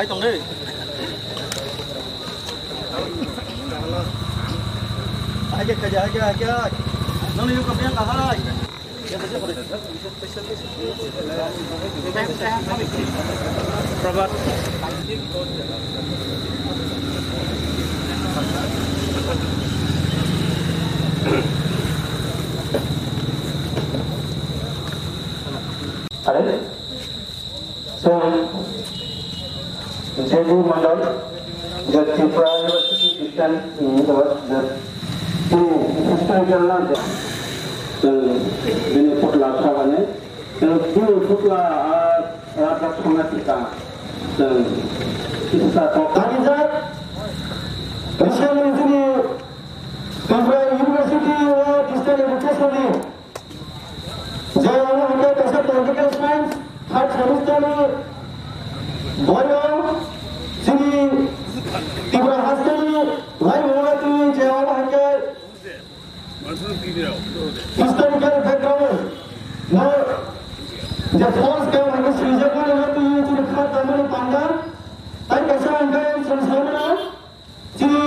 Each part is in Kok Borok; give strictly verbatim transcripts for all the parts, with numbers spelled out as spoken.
Tong de. Hai ke khaja, hai ke, hai ke. Nang ni ko biang ka hai. Prabhat. Are? So, J D Mandal, the Tripura University Distance, mm, the, the, mm, historical na, the, the, bini putla sabani, the, bini putla, ah, rajak songna tika, the, kisa kok. Tani jak, recently chini Tripura University o Distance Education ni je omo hwnkhe kaisa political science third semester ni boyo chini Tripura hasteni lai mwngatwi je omo hwnkhe historical background no je false khe hwnkhe swijak mani hwnkhe chini kha tangmani panda tai kaisa hwnkhe chwng sai mano. Chini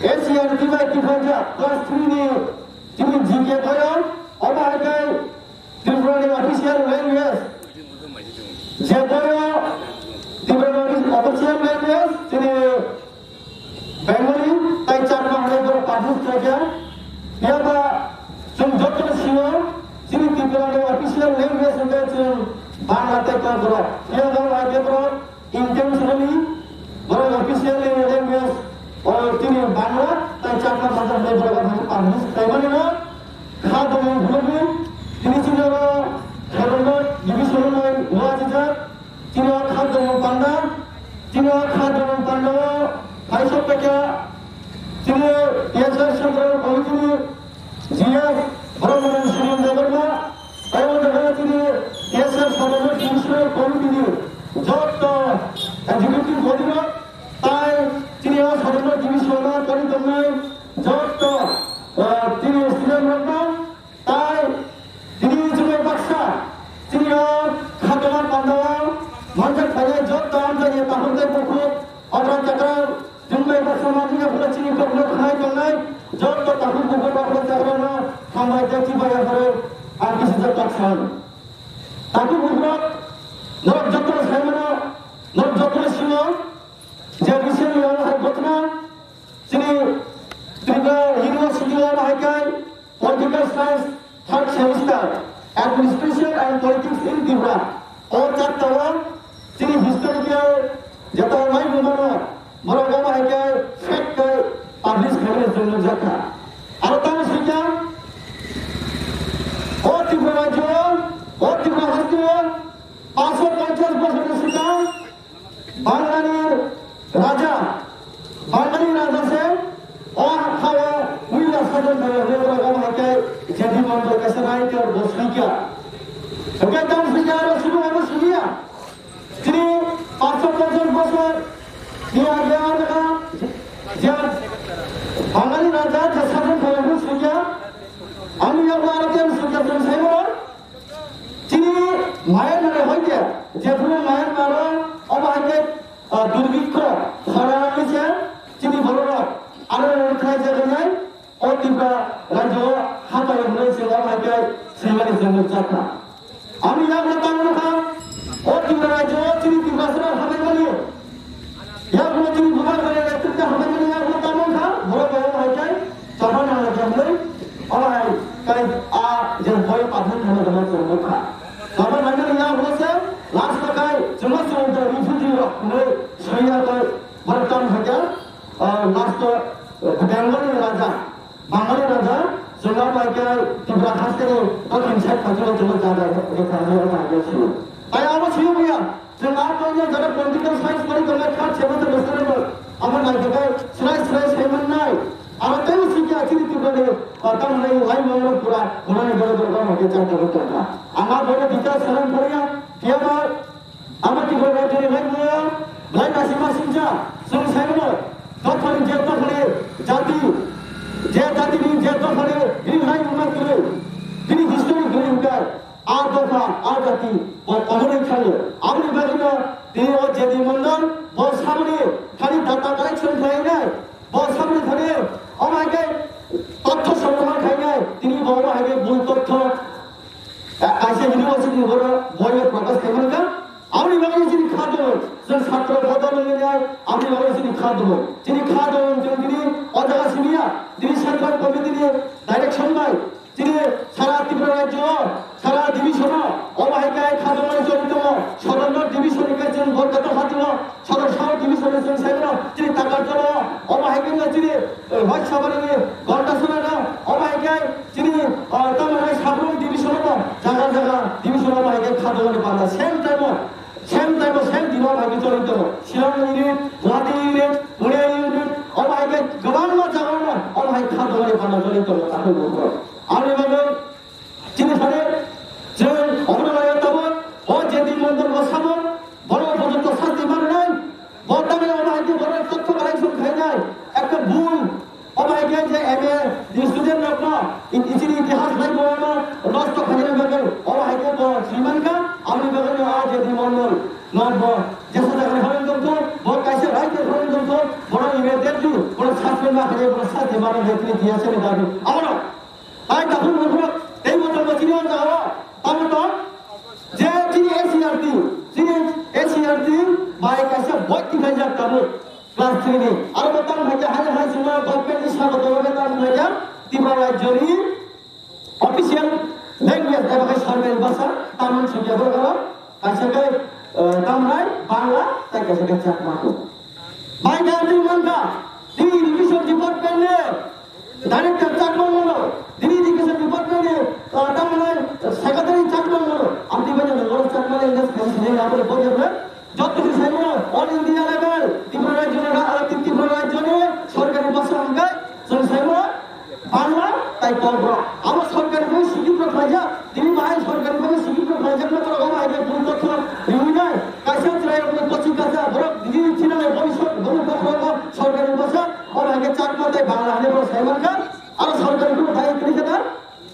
N C E R T bai kiphajak class three ni chini G K boyo, omo hai khe Tripura ni official language. Je boyo Tripura ni official language chini Bengali tai Chakma hai borok publish khlaijak. Phiya ba chwng joto sino chini Tripura ni official language hwnkhe chwng Bangla tei Kokborok. Phiya ba hai khe borok intentionally borok officially language o chini Bangla tai Chakma bhaja hinwi borok publish khlaimani no kha tongmung phunukgo. Tini chini oro Sodorno division no nai no achijak. Chini o kha tongmung panda, chini o kha tongmung panda o hai sok pekya chini T S F Central Committee ni G S Brahmanansuri Debbarma, tei o jaga chini T S F Sodorno Divisional Committee ni joto executive body rok, tai chini o Sodorno Division o toni tongnai joto, ah, chini student rok no, tai chini chumui baksa chini o khatoma panda o manjak phainai joto amjani takhuk tei bukhuk, okra chakra, Chwng bai baksa manjak phano chini kokno khnai tongnai joto takhuk bukhuk rok rwchapmano hambai tei chubai yapharo ang kisijak kok sano. Takhuk bukhuk rok norok jotono sai mano, norok jotono sino je recently omo hai ghotona chini Tripura University o omo hai khe Political Science third semester, Administration and Politics in Tripura. O chapter o chini historical jeto mai mano, borok omo hai khe fact khe publish khaimani chwng nukjakha. Aro tamo swikha, o Tripura rajyo, o Tripura haste o paanshsho ponchash bochor ni swkang Bangalani raja, Bangalani raja se o ha-, ha-, o puila sajon thangwi hwnwi borok omo hai khe J D Mandal kaisa writer bo swikha. Hwnkhe tamo swikha aro sudu abo swikha. Chini paanshsho ponchash bochor ni age o jaga je Bangalani raja je sajon thangwi hwnwi swikha. Ani yago aro khe swikha chwng sai mano. Chini Myanmar hai khe, jephuru Myanmar o omo hai khe, ah, durbikho khorang ni se chini borok rok aro rwkhlai jaganai o Tripura rajyo o hapai hwnwi se omo hai khe swimani chwng nukjakha. Ani yakno tamo nukha, o Tripura rajyo o chini Tiprasa rok hapai mani. Yakno chini bubar bai electric ta hambai mani yakno tamo kha, borok bai omo hai khe chapha nang khe hwnwi, omo hai kai a je boi pathar thangna thangna chwng nukha. Chapha nang mani yakno se last o kai chwngno chwng to refugee rok hwnwi swiya tei borok tamo hai khe, ah, last o, eh, Bengal ni raja. Bangali raja, chwng bai khe Tripura haste ni dothin side phaikhe chwng jaga rwkha hwnwi omo hai sio. Tai abo sio buya, chwng a tongya jara political science pori tongnai kha sebo to bwskango. Abo naikhe srai srai sai mannai. Abo tei sikya chini Tripura ni, ah, tamni lai mangno pura hunani borok rok omo hai khe chang jaga tongkha. Ang a bono bichar saran poriya, phiya ba Abo Tripura rajyoni raijyo, belai naisingma singcha, chwng saimano, dophani je dophani jati, je jatini je dophani bini raijyo ma kwrwi, bini history kwrwi hwnkhe, a dopha, a jati, bo komorwi khaio. Aboni bagwino tini o J D Mandal, Chini kha dong chwng tini o jaga simiya, tini central committee ni direction bai, chini sara Tripura rajyo, sara division o, omo hai khe kha dong chwng tongo, sodor north division ni khe chwng Borkato hati o, sodor south division ni chwng sai mano, chini Takarjala o, omo hai khe chini, eh, Lok Sabha ni gonta sona no, omo hai khe chini, eh, tamo hai Sabrum division o, jaga jaga division o omo hai khe kha dong ni panda, same time o, Same time o same dino bai choli tongo. Shillong unit, Guwahati unit, Pune unit, omo hai khe kwbangma jagao no omo hai kha dongani panda choli tongo, takhuk bukhuk. Aboni bagwi chini sade chwng obono laiya tabuk, o J D Mondol bo sabo, bono porjonto sasti manwi nai, bo tamni omo hai khe bono totto collection khainai, ekta bul. Omo hai khe je M A ni student rokno i-, ichini itihas lai bo no nosto khaina bagwi omo hai khe bo swi mankha, aboni bagwi no a je di Mondol no bo jesa jaga ni horong tongkho, bo kaisa right ni horong tongkho, bono immediately bono suspend ma khaye, bono sasti ma khaye, chini D S A ni dabi. Abono tai takhuk bukhuk tei bo tongo chini o jaga o, tamo tong je chini S C R T, chini S C R T bai kaisa boy tikhaijak tabuk. Class three ni. Aro bo tamo hai khe hai hai sima government ni sabo tongma khe tamo hai khe Tripura rajyo ni official language eba khe sorkari bhasha Taman songya borok aro kaisa khe, eh, Tamrai, Bangla, tei kaisa khe Chakma. Bai khe ang twi mankha, tini education department ni director Chakma mono, tini education department ni, eh, tamo hai secretary Chakma mono, ang twi manya nangmano Chakma language khe sinai abo ni body of Joto se saimano all India level Tripura rajyo ni ra-, Tripura rajyo ni sorkari bhasha hwnkhe chwng saimano Bangla tai Kokborok. Abo sorkari bai sikit rok khlaijak, tini bahai sorkari bai sikit rok khlaijak na borok omo hai khe bul totho riwi nai. Kaisa chwrai rok ni kochi kacha borok tini china nai bhobishyot bono bokhorogo sorkari bhasha omo hai khe Chakma tai Bangla hinwi borok sai mankha. Aro sorkari bai tini khe da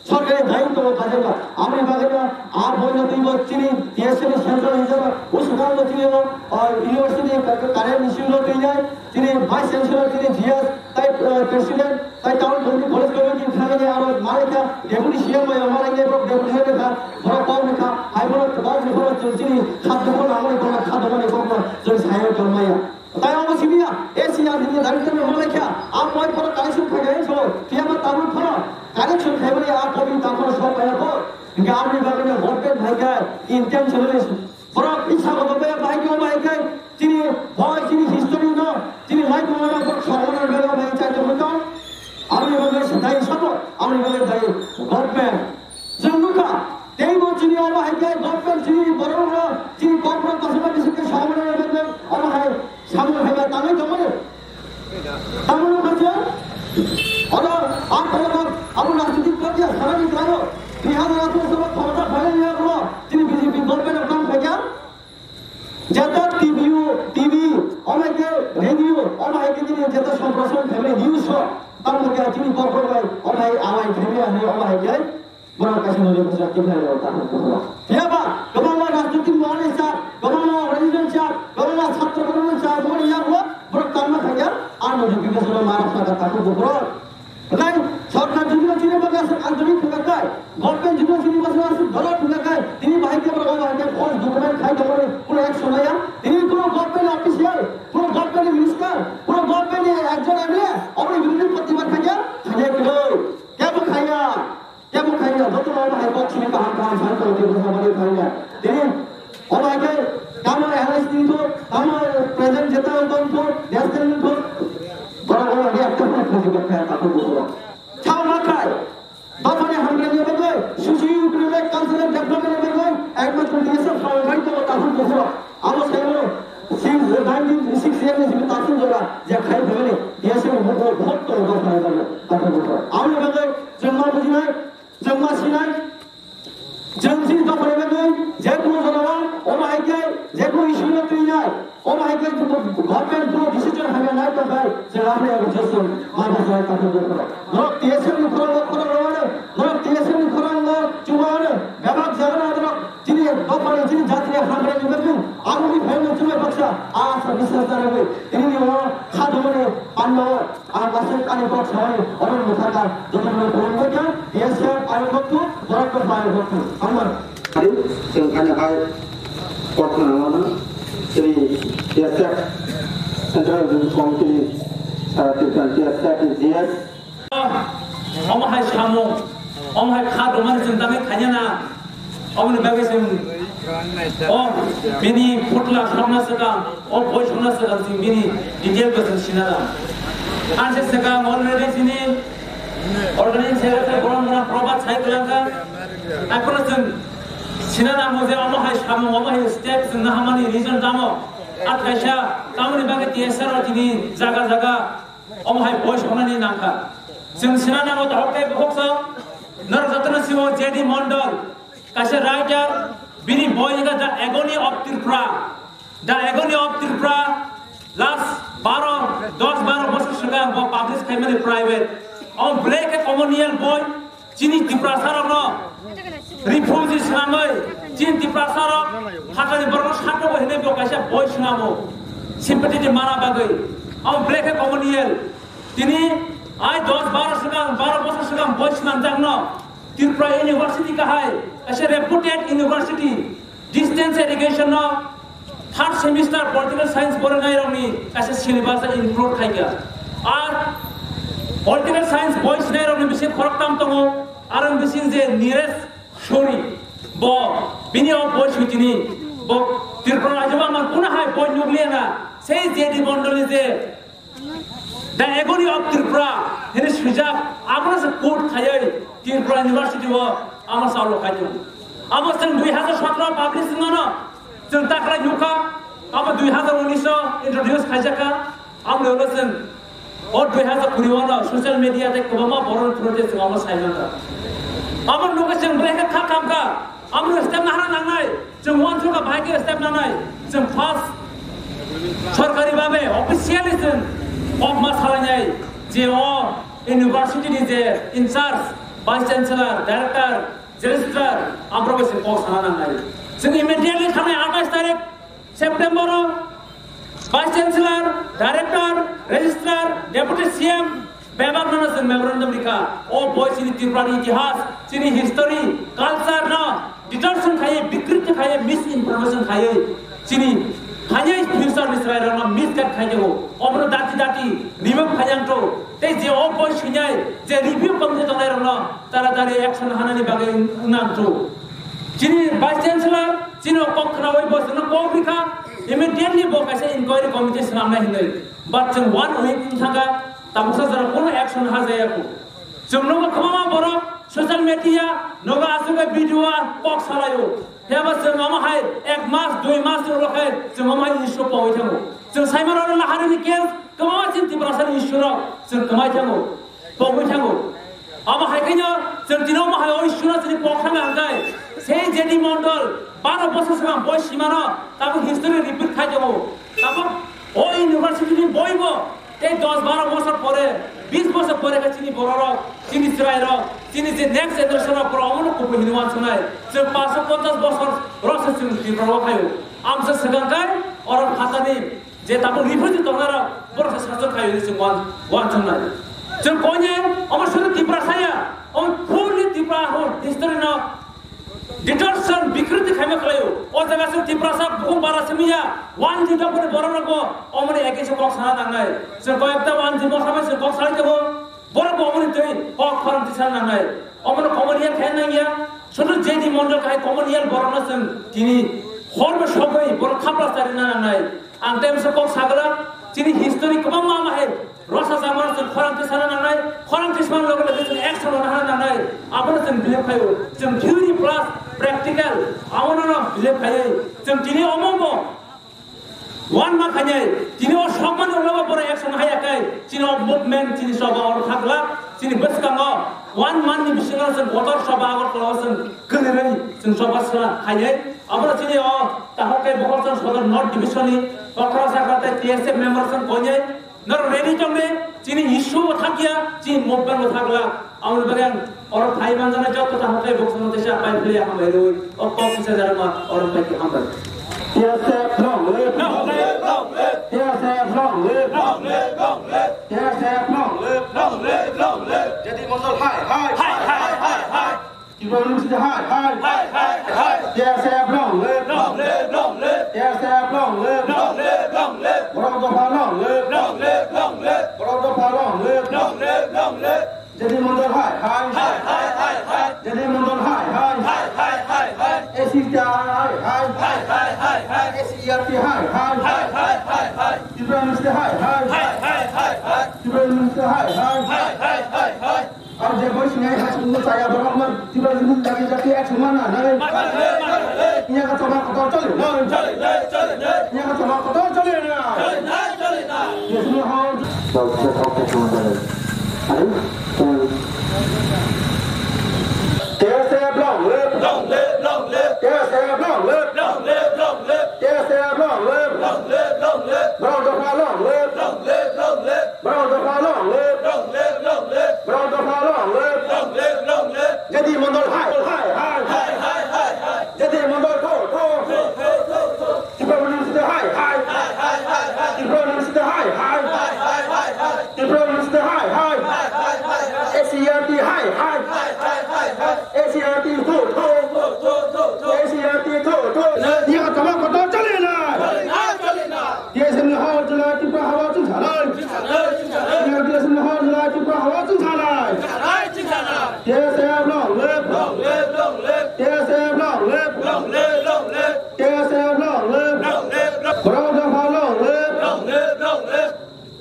Sorkari dayitw tongo kajak ba. Aboni bagwi no a boino twibo chini T S F ni central hisabe usukang no chini o, o, university ni ka-, ka-, current issue no twi nai, chini vice chancellor, chini G S, tai, eh, president, tai town committee, college committee thangani aro malaikha deputy C M bai malaikha borok deputy C M kha, borok kok ni kha, hai borok kok ni borok chini khat dukho nangmani borok khat dukho ni borok chwng sayang tongmaya. Tai omo simi ya, A C R ni director ni hwnlai kha, a moi phano collection khai khai so, phiya ba tabuk phano collection khai mani a copy ta phano sok kaya ko. Hingke aboni bagwi no government hai kha intentionally. Borok isa ko bai bai ko bai kai, chini boy, chini history no, chini life no, no, sok mani bai bai chai to to. Aboni bagwi dai sabo, aboni bagwi dai government. Chwng nukha, teibo chini omo hai khe government chini borok rok chini kok rok kasima bising khe samung rok rok omo hai samung hai ba tangwi tongmani. Tamo nukha je, oro ang tongma abo rajnitik party a sarani kwlaio. Bihar rajya sabha khoroksa phailai ya bro, chini B J P government rok tang khaikha. Jeta T V, T V, omo hai khe radio, omo hai khe chini jeta somprashan khaimani news rok, tamo khe chini kok rok bai, omo hai awai khaimani, omo hai khe. Borok kaisa nujak bujak khe phai rw ta hwn buphuru. Phiya ba, kwbangma rajnitik mani sa, kwbangma religion sa, kwbangma chhatro kwbangma sa, boni yago borok tangma khaiya, a nujak bibesona ma rok sa ta hwn buphuru. Nai, sorkar jodi no chini bagwi aswk anjali thwngkha kai, government jodi no chini bagwi aswk dollar thwngkha kai, tini bahai khe borok bahai khe false document khai tongmani kuno action laya, tini kuno government official, kuno government minister, kuno government ni ekjon M L A, oboni biruddhe protibad khaiya, khaiya kwrwi, kebo khaiya. Kebo khaina, joto no omo hai kok simi kaham kaham sai tong twi bwsa bari khaina. Tini omo hai khe tamo L I C ni thok, tamo present jeta tong thok, national ni thok. Borok omo hai ekta phano khaji kok khaya takhuk bukhuk. Sao ma khai. Dophani hamkrai ni bagwi, socio economic cultural development ni bagwi, ekmatro D S F sao khai tongo takhuk bukhuk. Abo sai mano, since nineteen sixty-eight ni simi takhuk jora, je khai phaimani, D S F ni bukhuk hot tongo dophani bagwi, takhuk bukhuk. Aboni bagwi chwng ma bujinai, Chwng ma sinai, chwng chini dophani bagwi je kunu jorao omo hai khe je kunu issue no twi nai, omo hai khe government kunu decision hamya nai tongkhai, chwng aphani abo jeswng ma bwsai takhuk bukhuk. Norok T S F ni khorang no khorang rw ano, norok T S F ni khorang no chuma ano, bebak jaga no norok chini dophani chini jati ni hamkrai ni bagwi aboni phaino chumai baksa asa biswas janagwi tini ni o kha dongmani panno o. Ang aswk ani kok sanai, omo mwthangkha, jotono khulumwi kha, T S F ayok hoktu, borok kok ayok hoktu. Hambai. Chwng ani hai kok khna mano, chini T S F Central Executive Committee, uh, Tiprasa T S F is here. Omo hai samung, omo hai kha rwmani chwng tangwi khaina na, omoni bagwi chwng o bini phutla sokna swkang, o boi sokna swkang chwng bini detail bo chwng sina na. Ang se swkang already chini organizing secretary borom borom Prabhat sai kwlangkha. Akhoro chwng sina nango je omo hai samung, omo hai step chwng nahamani reason tamo. At kaisa tamoni bagwi T S R o tini jaga jaga omo hai boi sonani nangkha. Chwng sina nango to hokke bukhuk sa. Norok jotono sibo J D Mondol, kaisa writer, bini boi wngkha The Agony of Tripura. The Agony of Tripura, last baro, dos baro bosor swkang bo publish khaimani private. Omo belai khe communal boi, chini Tiprasa rokno refugee swnamwi, chini Tiprasa rok hathani borokno sakno bo hinwi bo kaisa boi swnamo, sympathy de mana bagwi. Omo belai khe communal. Tini ai dos baro swkang, baro bosor swkang boi swnamjakno Tripura University kahai, kaisa reputed university, distance education no third semester political science porinai rokni kaisa syllabus o include khaikha. Ar political science boi sinai rokni bising khoroktham tongo, aro bising je Niresh Suri, bo bini o boi sutini, bo Tripura rajyo ama kuna hai boi nukliya na, sei J D Mondolni je The Agony of Tripura hini swijak, abono se quote khaiwi Tripura University o amo salo khaito. Amo chwng dui hazar sotro publish wngmano chwng takhwlai nukha, amo dui hazar unis o introduce khaijakha, amo ulo chwng o dui hazar kuri o no social media tei kwbangma borok through tei chwng amo saimankha. Amo nukha chwng bwrwi khe kha khamkha. Amro step nahana nangnai, chwng uansukha bahai khe step nanai, chwng first sorkari babe officially chwng kok ma salainai je o university ni je in charge, vice chancellor, director, registrar, amro bai se kok sana nangnai. Chwng immediately thangnai atais tarik September o Vice Chancellor, Director, Registrar, Deputy C M, bebak no chwng memorandum rikha. O boi chini Tripura ni itihas, chini history, culture no distortion khaiwi, bikriti khaiwi, misinformation khaiwi, chini thani future ni chwrai rok no misguide khai jago. Obono dati dati remove khai yang to. Tei je o boi swinai, je review committee tongnai rok no taratari action hanani bagwi nang to. Chini Vice Chancellor, chini o kok khnawi bo chwngno kok rikha, immediately bo kaisa inquiry committee swnamnai hinwi. But chwng one week wng thangkha, tabuksa jora kono action ha jaya kho. Chwng nogo kwbangma borok social media, nogo aswk video a kok salaio. Phiya ba chwng omo hai ek mas, dui mas ni ulo khai chwng omo hai issue pogwi thango. Chwng saimano oro lahari ni case kwbangma chini Tiprasa ni issue rok chwng kwmai thango. Pogwi thango. Abo hai khe no chwng tini omo hai o issue no chini pok thangna hwnkhe sei J D Mondol baro bosor swkang boi simano tabuk history repeat khai tongo. Tabuk o university ni boi bo tei dos baro bosor pore, bis bosor pore khe chini bororok, chini chwrairok, chini je next generation rok borok omono kubui hinwi uansuknai. Chwng panchsho ponchash bosor rok se chwng Tripura o phaio. Amsa swkang khe oro phatani je tabuk refugee tongnarok borok se sajwk khai hinwi chwng uan-, uansuknai. Chwng koine omo suri Tiprasa ya, omo fully Tripura whole history no distortion, bikriti khaima khlaio. O jaga chwng Tiprasa bukhuk bara simi ya, one G dopani borok rokbo omoni against o kok sana nangnai. Chwng koyekta one G mosha bai chwng kok salai tongo. Borok bo omoni twi kok khorang tisa nangnai. Omono communal khe nangya. Sudu J D Mondol khai communal borokno chwng tini horbo sogwi borok khapla chari nangnai. Ang tei masa kok sagala chini history kwbangma ma hai rosa jamano chwng khorang tisa nangnai. Khorang tismani loge loge chwng action lana nangnai. Abono chwng believe khaio. Chwng theory plus practical abono no believe khaiwi chwng tini omo bo One ma khainai, tini o sokmani ulo bo borok action haya kai, chini o movement, chini soba oro khakla, chini bwskango one month ni bisingo chwng kotor soba Agartala o chwng kwlwirwi chwng soba sla khainai. Abono chini o tahok kai bokhok chwng Sodor North Division ni okra sakra tei T S F member chwng koinai. Norok ready tong de, chini issue bo thakya, chini movement bo thakla. Aboni bagwi ang oro phai manjana joto ta hatai boksono tesa pai phili hambai rwi. O kok kisa jarma oro pai ki hambai. T S F long live. Long live, long live. T S F long live. Long live, long live. T S F long live. Long live, long live. J D Mondol hai, hai. Hai, hai, hai, hai. Tripura University hai, hai. Hai, hai, hai. T S F long live. Long live, long live. T S F long live. Long live, long live. Borok dopha long live. Long live, long live. Borok dopha long live. Long live, long live. J D Mondol hai hai. Hai, hai, hai, hai. J D Mondol hai hai. Hai, hai, hai, hai. A C T hai hai. Hai, hai, hai, hai. S C E R T hai hai. Hai, hai, hai, hai. Tripura University hai hai. Hai, hai, hai, hai. Tripura University hai hai. Hai, hai, hai, hai. Aro je boi sinai ha sung no chaya borok no Tripura University jati jati action ma na nai. Iya ka chama kotor chole nai. Iya ka chama kotor chole nai. Yes, no, how? T S F long live. Long live, long live. T S F long live. Long live, long live. T S F long live. Long live, long live. Borok dopha long live. Long live, long live. Borok dopha long live. Long live, long live. Borok dopha long live. Long live, long live. J D Mondol hai, hai, hai. Hai, hai, hai, hai. J D Mondol tho, tho. Tho, tho, tho, tho. Tripura University hai, hai. Hai, hai, hai, hai. Tripura University hai, hai. Hai, hai, hai, hai. Tripura University hai, hai. Hai, hai, hai, hai. S C E R T hai, hai. Hai, hai, hai, hai. S C E R T tho, tho. Tho, tho, tho, tho. S C E R T tho, tho. Iya ka chama kotor chole nai. Chole nai, chole nai. T S F ni hor jwlai Tripura hawa chwng sanai. Chwng sanai, chwng sanai. T S F ni hor jwlai Tripura hawa chwng sanai. Chwng sanai, chwng sanai. T S F long live. Long live, long live. T S F long live. Long live, long live. T S F long live. Long live, long live. Borok dopha long live. Long live, long live.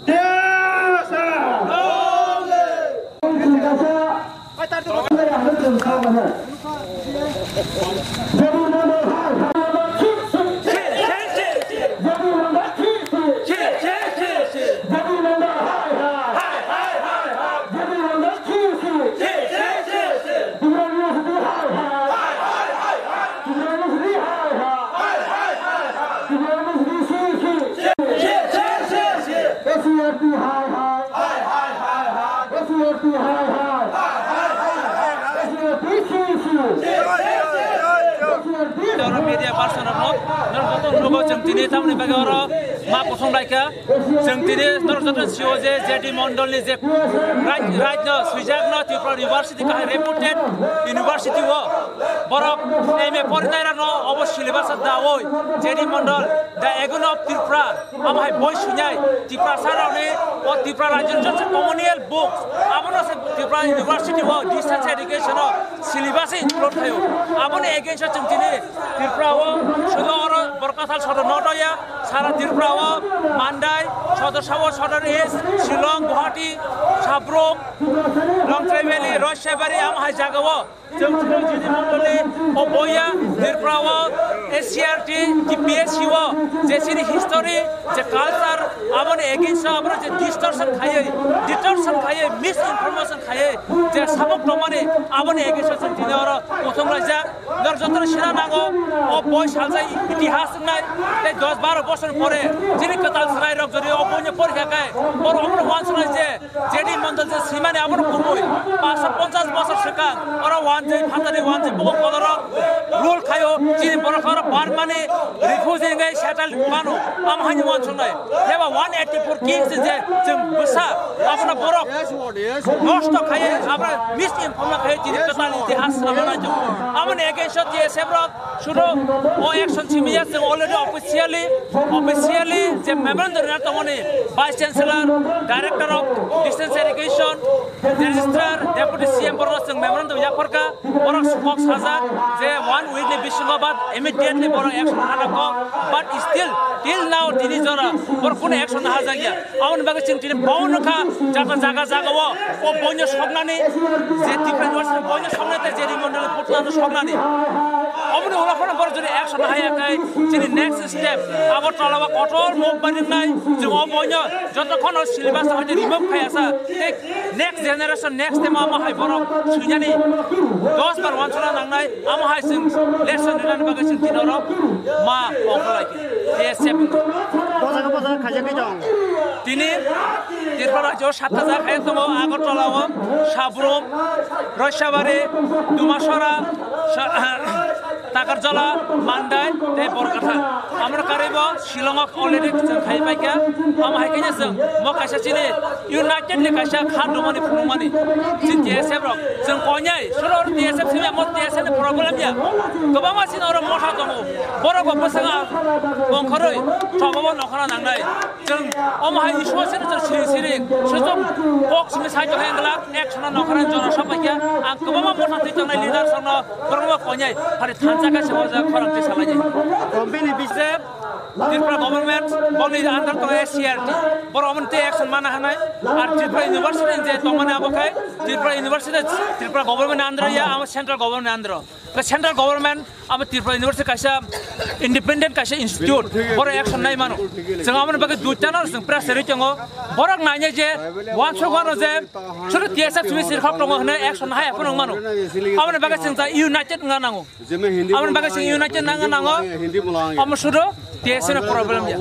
T S F long live. Oro media person rok no, norok joto nugo chwng tini tamni bagwi oro ma kosong laikha. Chwng tini norok joto sio je J D Mondol ni je right, right no swijak no Tripura University kahai reputed university o borok M A porinai rok no obo syllabus dawi J D Mondol the Agon of Tripura amo hai boi suinai Tiprasa rok ni o Tripura rajyo ni joto colonial books abono se Tripura University o distance education o syllabus include khaio. Aboni against o chwng tini Tripura o sudo oro Borkathal sodor noto ya, sara Tripura o Mandai, Sodor Sabo, Sodor East, Shillong, Guwahati, Sabrum, Longtrai Valley, Roishebari, amo hai jaga o chwng chwng J D Mondol ni o boya Tripura o S C E R T, T P S C o je chini history, je culture, aboni against o aboni je distortion khaiwi, distortion khaiwi, misinformation khaiwi, je sabuk tongmani aboni against o chwng tini oro kuthum laijak. Norok jotono sina nango, o boi salsa itihas wngnai, tei dos baro bosor pore chini kwtal chwrairok jodi o boino porikha khe, borok omono uansuknai je J D Mondol je swimani abono kubui paanch sho ponchas bosor swkang oro uanjwi phatani uanjwi bukhuk koloro rule khaio, chini borok oro Burmani refugee wngwi settle mano, amo haino uansuknai. Heba one eighty-four kings je chwng bwsa abono borok nosto khaiwi, abono misinform khaiwi chini kwtal itihas swnamna naijago. Aboni against o T S F rok sudo o action simi ya, chwng already officially, officially je memorandum rwna tongmani Vice Chancellor, Director of Distance Education, Registrar, Deputy C M borok chwng memorandum yapharkha. Borok kok sajak je one week ni bisingo ba immediately borok action lana kok, but still till now tini jora borok kuno action hajakya. Aboni bagwi chwng tini bono kha jaga, jaga, jaga o, o boino soknani, je Tripura University boino soknai tei J D Mondol ni putla no soknani. Aboni ulo phano borok jodi action haya khai chini next step Agartala o kotor move bai wngnai, chwng o boino jotokhon o syllabus hati remove khai asa tei next generation, next time amo hai borok suinani dos bar uansukna nangnai, amo hai chwng lesson rinani bagwi chwng tini oro ma ongkholai khe. T S F. Bosa khe bosa khajakgwi tong. Tini Tripura rajyo o satta jaga khe tongo, Agartala o, Sabrum, Roisabari, Dumasora, Sa-, Takarjala, Mandai, tei Borkatha. Amro karwi bo Shillong o already chwng khai paikha. Amo hai khe chwng mo kaisa chini United ni kaisa kha dumani phunukmani. Chini T S F rok chwng konyai, soro T S F sini amo T S F ni problem ya. Kwbangma chini oro motha tongo. Borok bo bwswng bongkhorwi chobo bo nokhora nangnai. Chwng omo hai issue se chwng siri siri sujok kok simi sai tong hengla ek sona nokhora jono sapai kya ang kwbangma motha twi tongnai leader songno borokno konyai hari thansa ka se wajak khorang twi salai. Company bise Tripura government boni under tong S C R T borok omo twi action mana hanai ar Tripura university je tongmani abo khai Tripura university Tripura government under ya ama central government under. Central government abo Tripura University kaisa independent kaisa institute boro action nai mano. Chwng aboni bagwi duita no chwng pressure ri tongo. Borok nainai je wansuk wano je suru T S F simi sirkhok tongo hwnwi action hai phano mano. Aboni bagwi chwng ta united wngna nango. Aboni bagwi chwng united wngna nango. Amo suru T S F ni problem ya.